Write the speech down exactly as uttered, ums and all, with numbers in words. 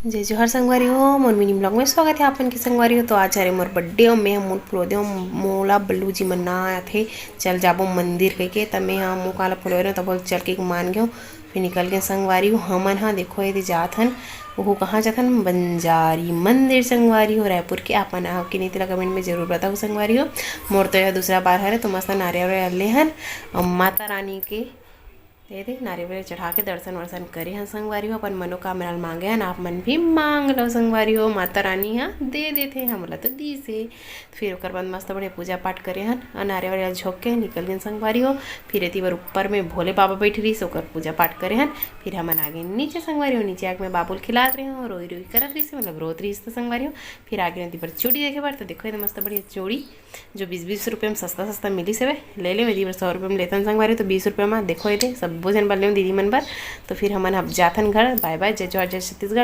जय जोहार संगवारी हो, मोर mini vlog में स्वागत है आपन के संगवारी हो। तो आज हरे मोर birthday हो, मैं ह मुंह फुलो दे हो, मोला बल्लू जी मन ना आथे, चल जाबो मंदिर कहिके, त मैं ह मुंह काला फुलोय रहे हो, तब बोल चल के मान गयो। फिर निकल गए संगवारी हो, हमन ह देखो एदे जात हन, ओहू कहाँ जात हन, बंजारी मंदिर संगवारी हो, रायपुर के। आपन आओ कि नहीं तेला comment में जरूर बताओ संगवारी हो। मोर तो यह दूसरा बार हरे, तो मस्त नारियल वारियल ले हन, अउ माता रानी के ये दे नारियल चढ़ा के दर्शन वर्शन करे हन संगवारी हो, अपन मनोकामना ल मांगे हन। आप मन भी मांग लो संगवारी हो, माता रानी ह दे देथे, हमला तो दीस हे। फिर ओकर बाद मस्त बढ़िया पूजा पाठ करे हन, अउ नारियल वारियल झोंक के निकल गेन संगवारी हो। फिर एती बर ऊपर में भोले बाबा बैठ रहिस, ओकर पूजा पाठ करे हन। फिर हमन आगे नीचे संगवारी हो, नीचे आके मैं बाबू ल खिलात रहे हो, रोई रोई करत रहिस, मतलब रोत रहिस तो संगवारी हो। फिर आगे एती बर चूड़ी देखे बर, तो देखो ये मस्त बढ़िया चूड़ी जो बीस बीस रुपये में सस्ता सस्ता मिलिस हवे, ले ले। मेरी बर सौ रुपये में लेथन संगवारी, तो बीस रुपये में देखो ये दे, सब्बो झन बर लेव दीदी मन बर। तो फिर हमन अब जाथन घर, bye bye, जय जोहार, जय छत्तीसगढ़।